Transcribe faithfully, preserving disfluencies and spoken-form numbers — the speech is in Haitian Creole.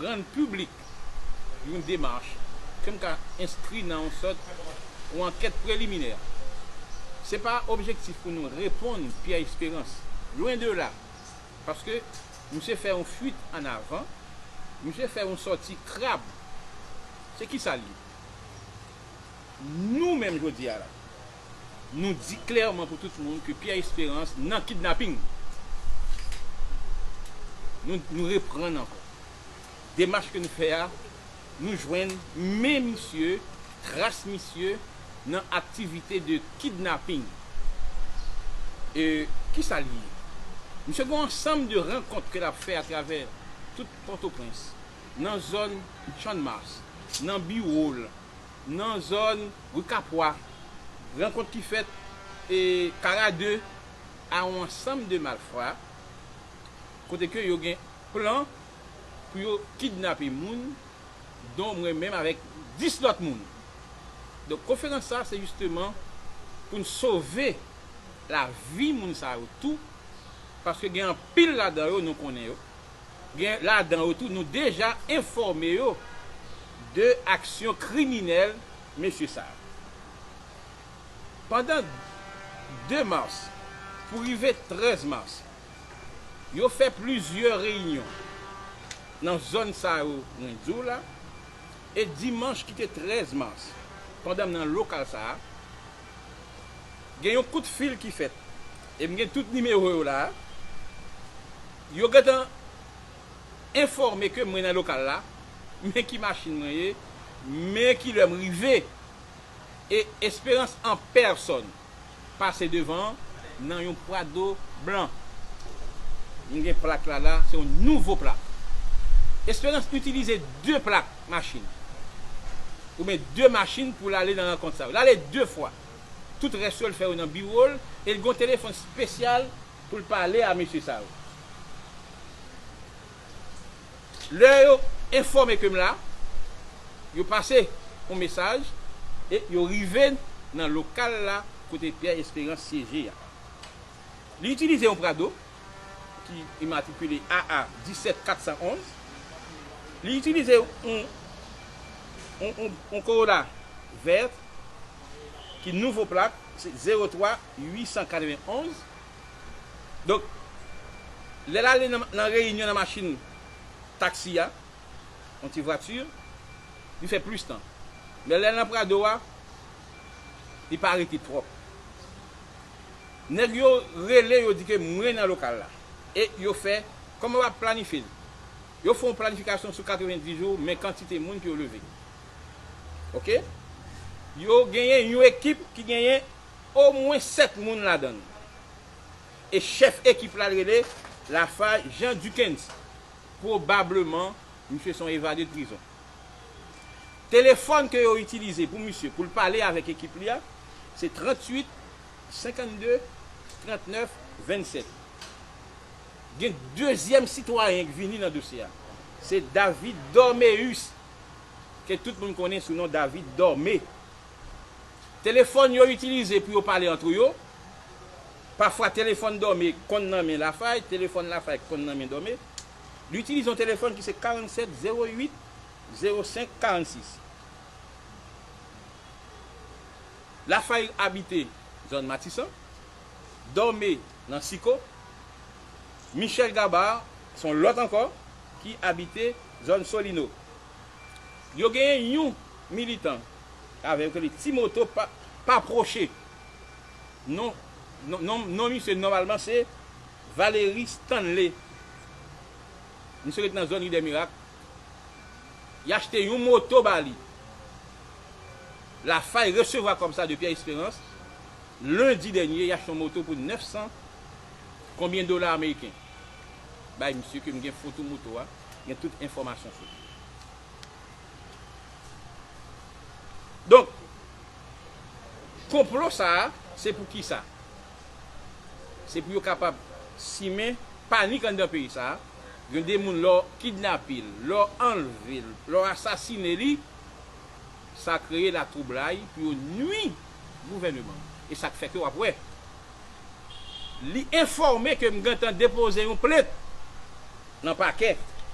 rann piblik yon demach ke m ka enskri nan yon sòt yon ankèt preliminè. Se pa objektif pou nou reponn Pierre Espérance, lwen de la, paske misye fè yon fuit an avan, misye fè yon sòti krab. Se kisa l ye? Nou menm jodi a la, nou di klèman pou tout moun ke Pierre Espérance nan kidnaping. Nou, nou reprann ankò. Demach ke nou fè a, nou jwenn men misye, tras misye nan aktivite de kidnaping. E kisa l ye? Misye gen yon ansanm de rankont ke l ap fè atravè tout Pòtoprens, nan zòn Channmas, nan biwo l, nan zòn Ri Kapwa, rankont ki fèt e Kara de a yon ansanm de malfra, kote ke yo gen plan pou yo kidnape moun, don mwen menm avèk dis lòt moun. Donk, konferans sa, se jisteman pou n sove lavi moun sa yo tou, paske gen anpil ladan yo, nou konnen yo. Gen ladan yo tou, nou deja enfòme yo de aksyon kriminèl mesye sa yo. Pandan de mas pou rive trèz mas, yo fè plizyè reyinyon nan zòn sa yo mwen di w la, e dimanch ki te trèz mas, pandan m nan lokal sa a, gen yon kout fil ki fèt, e m gen tout nimewo yo la a, yo gentan enfòme ke mwen nan lokal la, men ki machin mwen ye, men kilè m rive, e Esperans an pèsòn pase devan nan yon Prado blan. M gen plak la la, se yon nouvo plak. Esperans itilize de plak machin, oubyen de machin pou l ale nan rankont sa yo. L ale de fwa. Tout rès yo, l fè yo nan biwo l, e l gen yon telefòn espesyal pou l pale a mesye sa yo. Lè yo enfòme ke m la, yo pase yon mesaj e yo rive nan lokal la kote Pierre Espérance syeje a. Li itilize yon Prado ki imatrikile A A disèt kat san onz. Li itilize yon, yon, yon, yon Corolla vèt ki nouvo plak, se zewo twa uit san katrevenonz. Donk, lè l ale nan, nan reyinyon nan machin taksi a, yon ti vwati, li fè plis tan. Men lè l nan Prado a, li pa rete twòp. Nèg yo rele, yo di ke mwen nan lokal la. E yo fè, kòman w ap planifye l? Yo fè yon planifikasyon sou katrevenndis jou, men kantite moun ke yo leve. Oke? Yo genyen yon ekip ki genyen omwen sèt moun ladan l. E chèf ekip la rele Lafaille Jean Duckens. Pwobableman, misye se yon evade de prizon. Telefòn ke yo itilize pou misye, pou l pale avèk ekip li a, se tranntuit, senkannde, trannèf, vennsèt. Gen dezyèm sitwayen ki vini nan dosye a. Se David Dorméus, ke tout moun konnen sou non David Dormé. Telefòn yo itilize pou yo pale antre yo, pafwa telefòn Dormé konn nan men Lafaille, telefòn Lafaille konn nan men Dormé. Li itilize yon telefòn ki se karannsèt zewo uit zewo senk karannsis. Lafaille abite zòn Matisan, Dormé nan Siko, Michel Gabar se yon lòt ankò ki abite zòn Solino. Yo genyen yon militan avè yo ki rele Ti Moto pa, pa pwoche. Non, non, non, non misye nòmalman se Valéry Stanley. Misye ret nan zòn Ri dè Mirak. Y achte yon moto ba li. Lafaille resevwa kòb sa de Pierre Espérance. Lendi dènye, y achte yon moto pou nèf san konbyen dola ameriken. Bay misye ke m gen foto moto a, gen tout enfòmasyon sou li. Donk, konplo sa a, se pou kisa? Se pou yo kapab simen panik anndan peyi sa a. Gen de moun, lè w kidnape l, lè w anlve l, lè w asasine li, sa kreye latwoublay pou yo nwi gouvèneman. E sa k fè ke w ap wè, li enfòme ke m gentan depoze yon plent nan pakè.